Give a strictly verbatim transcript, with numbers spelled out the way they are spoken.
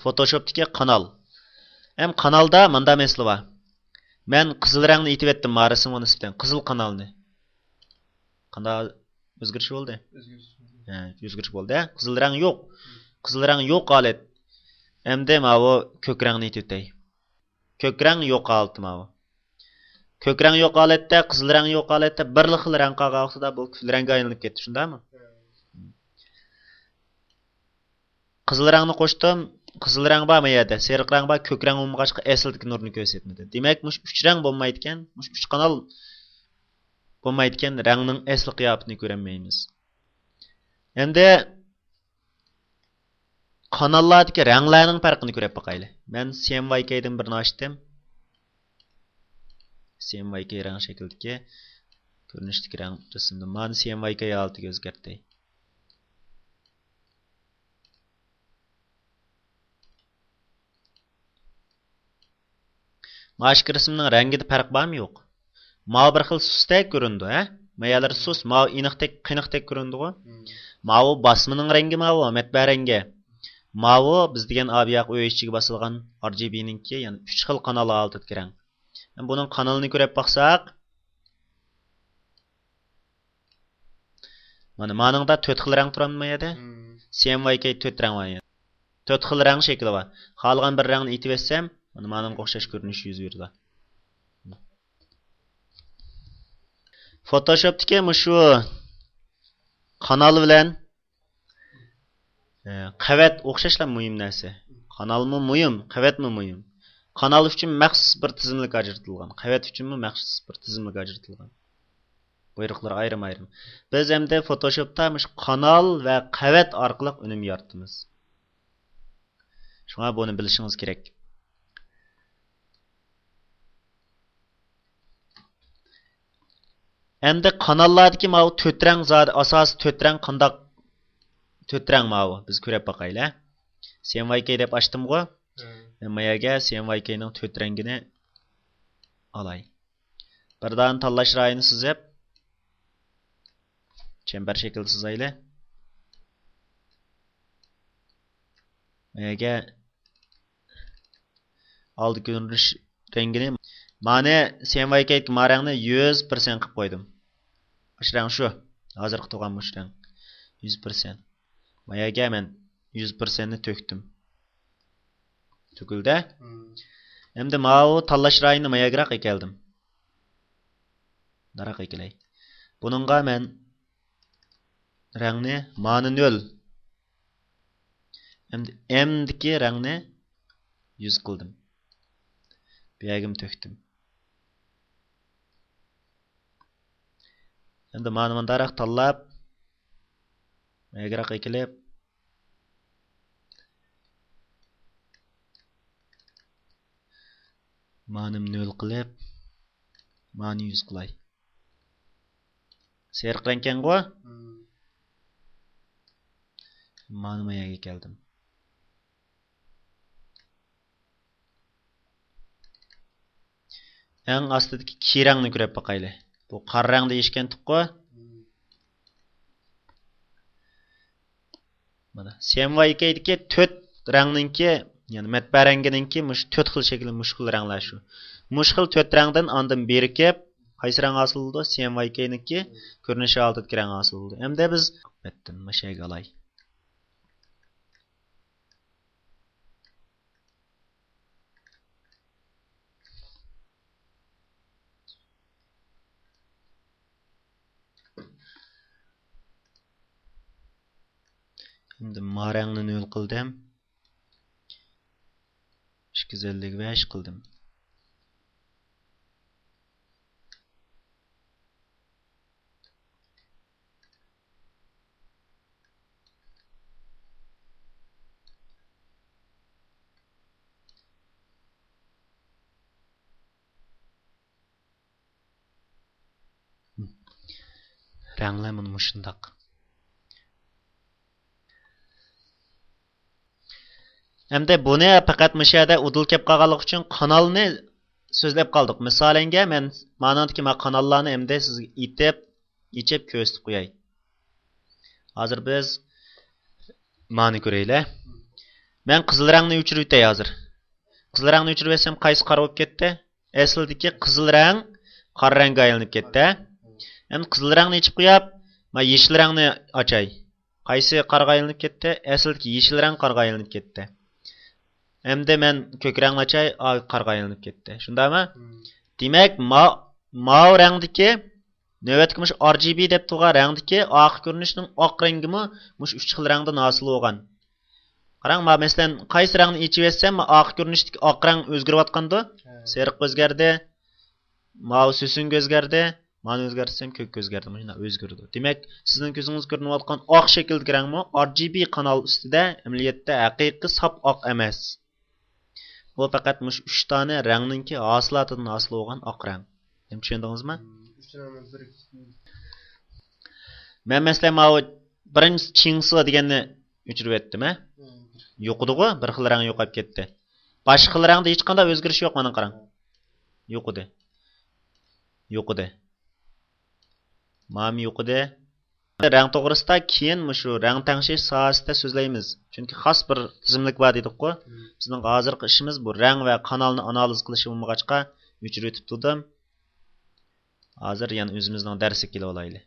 فوتوشوپتىكى قانال. ھەم قانالدا ماندا مەسىلە بار. مەن قىزىل رەڭنى ئېتىۋەتتىم ما رەسىمگە نىسبەتەن. قىزىل قانالنى. قانداق ئۆزگىرىش بولدى؟ ھە، ئۆزگىرىش بولدى، ھە؟ قىزىل رەڭ يوق. قىزىل رەڭ يوق ھالەت. ئەمدى ماۋۇ كۆك رەڭنى ئېتىۋېتەي. كۆك رەڭ يوق ھالىتى ماۋۇ. كۆك رەڭ يوق ھالەتتە، قىزىل رەڭ يوق ھالەتتە بىرلا خىل رەڭ قالغان ۋاقتىدا بۇ كۈل رەڭگە ئايلىنىپ كەتتى، شۇنداقمۇ؟ قىزىل رەڭنى قوشتۇم. قىزىل رەڭ بار ما يەردە، سېرىق رەڭ بار، كۆك رەڭ بولمىغاچقا ئەسلىدىكى نۇرنى كۆرسەتمىدى. دېمەك، مۇشۇ ئۈچ رەڭ بولمايدىكەن، مۇشۇ ئۈچ قانال بولمايدىكەن، رەڭنىڭ ئەسلى قىياپىتىنى كۆرەلمەيمىز. ئەمدى قاناللاردىكى رەڭلەرنىڭ پەرقىنى كۆرۈپ باقايلى. مەن سى ئېم ۋاي كەيدىن بىرنى ئاچتىم. سى ئېم ۋاي كەي رەڭ شەكلىدىكى، كۆرۈنۈشتىكى رەڭ رەسىمدە. مانا سى ئېم ۋاي كەي ھالىتىگە ئۆزگەرتەي. ماشىكا رەسىمنىڭ رەڭگىدە پەرق بارمۇ يوق؟ ماۋۇ بىر خىل سۇستەك كۆرۈنىدۇ، ھە؟ مايالىرى سۇس، ماۋۇ ئېنىقتەك، قېنىقتەك كۆرۈنىدىغۇ؟ ماۋۇ باسمىنىڭ رەڭگى ماۋۇ، مەتبە رەڭگى. ماۋۇ بىز دېگەن ئابىياق ئۆي ئىچىگە باسىلغان ئار جى بىنىڭكى، يەنى ئۈچ خىل قانال ھالىتىدىكى رەڭ. بۇنىڭ قانىلىنى كۆرۈپ باقساق، مانا، مانىڭدا تۆت خىل رەڭ تۇرامدۇ ما يەردە؟ سى ئېم ۋاي كەي تۆت رەڭ بار يەنە. تۆت خىل رەڭ شەكلى بار. خالىغان بىر رەڭنى ئېتىۋەتسەم، مانا، مانىڭغا ئوخشاش كۆرۈنۈش يۈز بېرىدۇ. فوتوشوپتىكى مۇشۇ قانال بىلەن، ئە، قەۋەت ئوخشاشلا مۇھىم نەرسە. قانالمۇ مۇھىم، قەۋەتمۇ مۇھىم. قانال ئۈچۈن مەخسۇس بىر تىزىملىك ئاجرىتىلغان، قەۋەت ئۈچۈنمۇ مەخسۇس بىر تىزىملىك ئاجرىتىلغان. بۇيرۇقلىرى ئايرىم-ئايرىم. بىز ئەمدى فوتوشوپتا مۇشۇ قانال ۋە قەۋەت ئارقىلىق ئۈنۈم يارىتىمىز. شۇڭا بۇنى بىلىشىڭىز كېرەك. ئەمدى قاناللاردىكى ماۋۇ تۆت رەڭ زادى، ئاساسىي تۆت رەڭ قانداق؟ تۆت رەڭ ماۋۇ. بىز كۆرۈپ باقايلى. سى ئېم ۋاي كەي دەپ ئاچتىمغۇ؟ مەن ما يەرگە سى ئېم ۋاي كەينىڭ تۆت رەڭگىنى ئالاي. بىر دانە تاللاش رايىنى سىزىپ، چەمبەر شەكىلدە سىزايلى. ما يەرگە ئالدى كۆرۈنۈش رەڭگىنى، مانى سى ئېم ۋاي كەيدىكى ما رەڭنى يۈز پىرسەنت قىلىپ قويدۇم. مۇشۇ رەڭ شۇ. ھازىرقى تۇرغان مۇشۇ رەڭ. يۈز پىرسەنت. ما يەرگە مەن يۈز پىرسەنتنى تۆكتۈم. تۆكۈلدى. ئەمدى ماۋۇ تاللاش رايىنى ما يەرگىراق ئەكەلدىم. ناراق ئەكىلەي. بۇنىڭغا مەن رەڭنى مانى نۆل. ئەمدى ئېمدىكى رەڭنى يۈز قىلدىم. بۇ يەرگىمۇ تۆكتۈم. ئەمدى مانى مۇنداقراق تاللاپ، ما يەرگىراق ئەكېلىپ، مانىمۇ نۆل قىلىپ، مانى يۈز قىلاي. سېرىق رەڭكەنغۇ؟ مانىمۇ يەرگە كەلدىم. ئەڭ ئاستىدىكى كىرەڭنى كۆرۈپ باقايلى. بۇ قارا رەڭ دېيىشكەنتۇققۇ؟ مانا، سى ئېم ۋاي كەيدىكى تۆت رەڭنىڭكى، يەنى مەتبە رەڭگىنىڭكى مۇشۇ تۆت خىل شەكلى، مۇشۇ خىل رەڭلەر شۇ. مۇشۇ خىل تۆت رەڭدىن ئاندىن بىرىكىپ، قايسى رەڭ ھاسىل بولىدۇ؟ سى ئېم ۋاي كەينىڭكى كۆرۈنۈشى ھالىتىدىكى رەڭ ھاسىل بولىدۇ. ئەمدى بىز ئەلۋەتتە مۇشۇ يەرگە ئالاي. ئەمدى ما رەڭنى نۆل قىلدىم. ئىككى يۈز ئەللىك بەش قىلدىم. رەڭلەر مانا مۇشۇنداق. ئەمدى بۇنى پەقەت مۇشۇ يەردە ئۇدۇل كەپ قالغانلىقى ئۈچۈن قانالنى سۆزلەپ قالدۇق. مىسالىنگە مەن مانىڭدىكى ما قاناللارنى ئەمدى سىزگە ئېتىپ، ئېچىپ كۆرسىتىپ قوياي. ھازىر بىز مانى كۆرەيلى. مەن قىزىل رەڭنى ئۆچۈرۈۋېتەي ھازىر. قىزىل رەڭنى ئۆچۈرۈۋەتسەم، قايسى قارا بولۇپ كەتتى؟ ئەسلىدىكى قىزىل رەڭ قارا رەڭگە ئايلىنىپ كەتتى. ئەمدى قىزىل رەڭنى ئېچىپ قويۇپ، مانا يېشىل رەڭنى ئاچاي. قايسى قارىغا ئايلىنىپ كەتتى؟ ئەسلىدىكى يېشىل رەڭ قارىغا ئايلىنىپ كەتتى. ئەمدى مەن كۆك رەڭنى ئاچاي، ئا، قارىغا ئايلىنىپ كەتتى. شۇنداقمۇ؟ دېمەك، ما-، ماۋۇ رەڭدىكى، نۆۋەتتىكى مۇشۇ ئار جى بى دەپ تۇرغان رەڭدىكى ئارقا كۆرۈنۈشنىڭ ئاق رەڭگىمۇ مۇشۇ ئۈچ خىل رەڭدىن ھاسىل بولغان. قاراڭ، ما-، مەسىلەن، قايسى رەڭنى ئېچىۋەتسەم، ما ئارقا كۆرۈنۈشتىكى ئاق رەڭ ئۆزگىرىۋاتقاندۇ؟ ھە. سېرىققا ئۆزگەردى، ماۋۇ سۆسۈنگە ئۆزگەردى، مانى ئۆزگەرتسەم، كۆككە ئۆزگەردى. مۇشۇنداق ئۆزگىرىدۇ. دېمەك، سىزنىڭ كۆزىڭىزگە كۆرۈنۈۋاتقان ئاق شەكىلدىكى رەڭمۇ ئار جى بى قانال ئۈستىدە ئەمەلىيەتتە ھەقىقىي ساپ ئاق ئەمەس. بۇ پەقەت مۇشۇ ئۈچ دانە رەڭنىڭكى ھاسىلاتىدىن ھاسىل بولغان ئاق رەڭ. دېمەك، چۈشەندىڭىزمۇ؟ مەن، مەسىلەن، ماۋۇ بىرىنچى چىڭسى دېگەننى ئۆچۈرۈۋەتتىم، ھە؟ يوقىدىغۇ، بىر خىل رەڭ يوقاپ كەتتى. باشقا خىل رەڭدە ھېچقانداق ئۆزگىرىش يوق، مانا قاراڭ. يوقىدى. يوقىدى. مانا يوقىدى. رەڭ توغرىسىدا كېيىن مۇشۇ رەڭ تەڭشەش ساھەسىدە سۆزلەيمىز. چۈنكى خاس بىر تىزىملىك بار دېدۇققۇ. بىزنىڭ ھازىرقى ئىشىمىز بۇ رەڭ ۋە قانالنى ئانالىز قىلىش بولمىغاچقا، ئۆچۈرۈۋېتىپ تۇردۇم. ھازىر يەنە ئۆزىمىزنىڭ دەرسىگە كېلىۋالايلى.